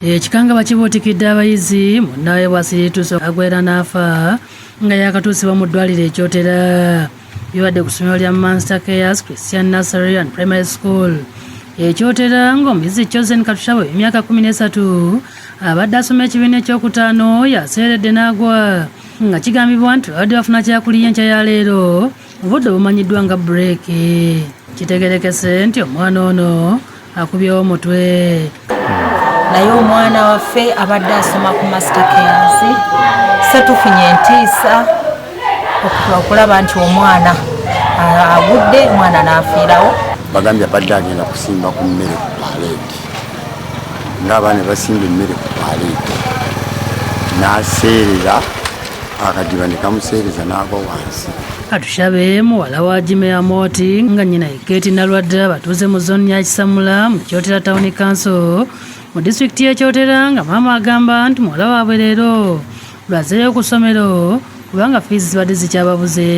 Ekikangabwa kibuutikidde abayizi munnaabwe bw'asiriituuse agwera n'afa nga yaakatuusibwa mu ddwaliro e Kyotera. Bibadde ku ssomero lya Master Cares Christian Nursery and Primary School e Kyotera ng'omuyizi Chosen Katushabe emyaka 13 abadde asoma ekibiina ekyokutaano yaseeredde n'agwa nga kigambibwa nti babadde bafuna kyakulya enkya ya leero mu budde obumanyiddwa nga bureeki. Kitegerekese nti omwana ono akubyewo omutwe. Naye omwana waffe abadde asoma ku Master Cares, se tufunye entiisa okulaba nti omwana agudde, omwana n'afiirawo. Bagambye abadde agenda kusimba ku mmere ku paleeti, ng'abaana basimba emmere ku paleeti, n'aseerera akadiba ne kamuseereza n'agwa wansi. Katushabe muwala wa Jimmy Amoti nga nnyina ye Kate Nalwadda abatuuze mu zooni ya Kisamula mu Kyotera Town Council mu disitulikiti y'e Kyotera nga maama agamba nti muwala waabwe leero lwazeeyo ku ssomero kubanga fiizi zibadde zikyababuze.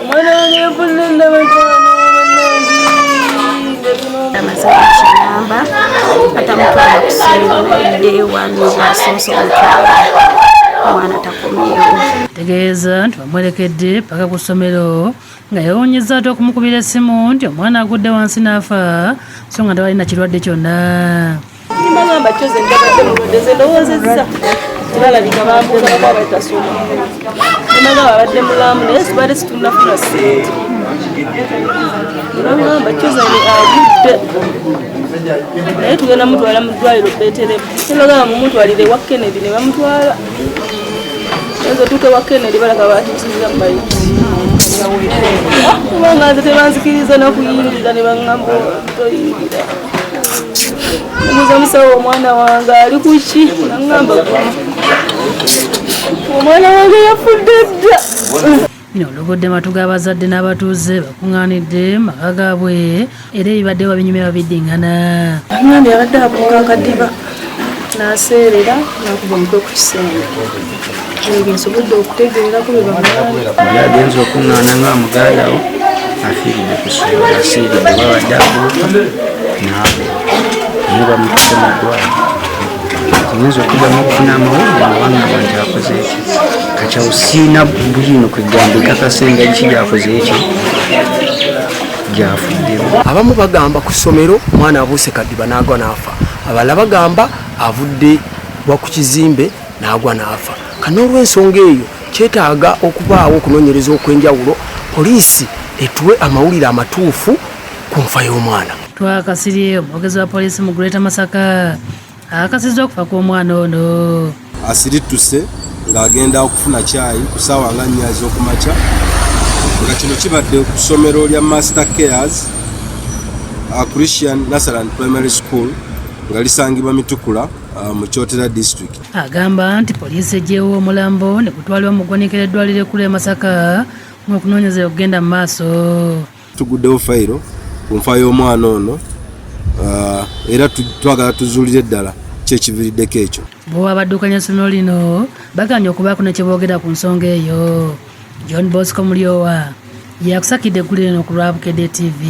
Omwana wange yafudde ndabataano. Amaze ekiyamba atamutwala ku ssomero day one asoose omutwala omwana takomyewo. Tegeeza nti bamwerekedde paka ku ssomero nga yewuunyizza ate okumukubira essimu nti omwana agudde wansi n'afa so nga tewali na kirwadde kyonna. Mbagamba kyoze ndabadde mulwadde, nze ndowoozezza tebalabika bambuuzako abatasoma. Mbagamba abadde mulamu naye sibadde situnafuna ssente. Nebagamba kyoze agudde naye tugenda mutwala mu ddwaliro Beteremu. Nebagamba mumutwalire ewa Kennedy ne bamutwala. Nze otuuka ewa Kennedy balaka batuusiza mu mayiti. Kubanga nze tebanzikiriza nakuyingira ne baŋŋamba toyingira. Mubuuza musawo omwana wange ali ku ki? Naŋŋamba omwana wange yafudde dda. Bino olugudde matu g'abazadde n'abatuuze bakuŋŋaanidde mu maka gaabwe era ebibadde babinyumya babiddingana. Omwana yabadde abuuka akadiba n'aseerera n'akuba omutwe ku kisenge. Ebyo nsobodde okutegeerako bye bamugambye. Yagenze okuŋŋaana nga muganda wo afiiridde ku ssomero, aseeredde babadde abuuka n'agwa naye bamututte mu ddwaliro. Ngenze okuddamu okufuna amawulire nga baŋŋamba nti akoze eki kati awo siina bwino kwegamba ekakasa engeri ki gyakoze eki gyafuddemu. Abamu bagamba ku ssomero omwana abuuse kadiba n'agwa n'afa, abalala bagamba avudde wa ku kizimbe n'agwa n'afa. Kano olw'ensonga eyo kyetaaga okubaawo okunoonyereza okw'enjawulo, poliisi etuwe amawulire amatuufu ku nfa y'omwana. Twakasirye omwogezi wa poliisi mu Greater Masaka akakasizza okufa kw'omwana ono. Asirittuse ng'agenda okufuna caayi ku ssaawa nga 4 ez'okumakya, nga kino kibadde ku ssomero lya Master Cares Christian Nursery and Primary School nga lisangibwa Mitukula mu Kyotera District. Agamba nti poliisi eggyewo omulambo ne gutwalibwa mu ggwanika ly'eddwaliro ekkulu e Masaka ng'okunoonyereza okugenda mu maaso. Tuguddewo fayiro ku nfa y'omwana ono, era twagala tuzuulire ddala kyekiviiriddeko ekyo. Bo abaddukanya essomero lino baganye okubaako ne kye boogera ku nsonga eyo. John Bosco Mulyowa yakusakidde eggulire lino ku lwa Bukedde TV.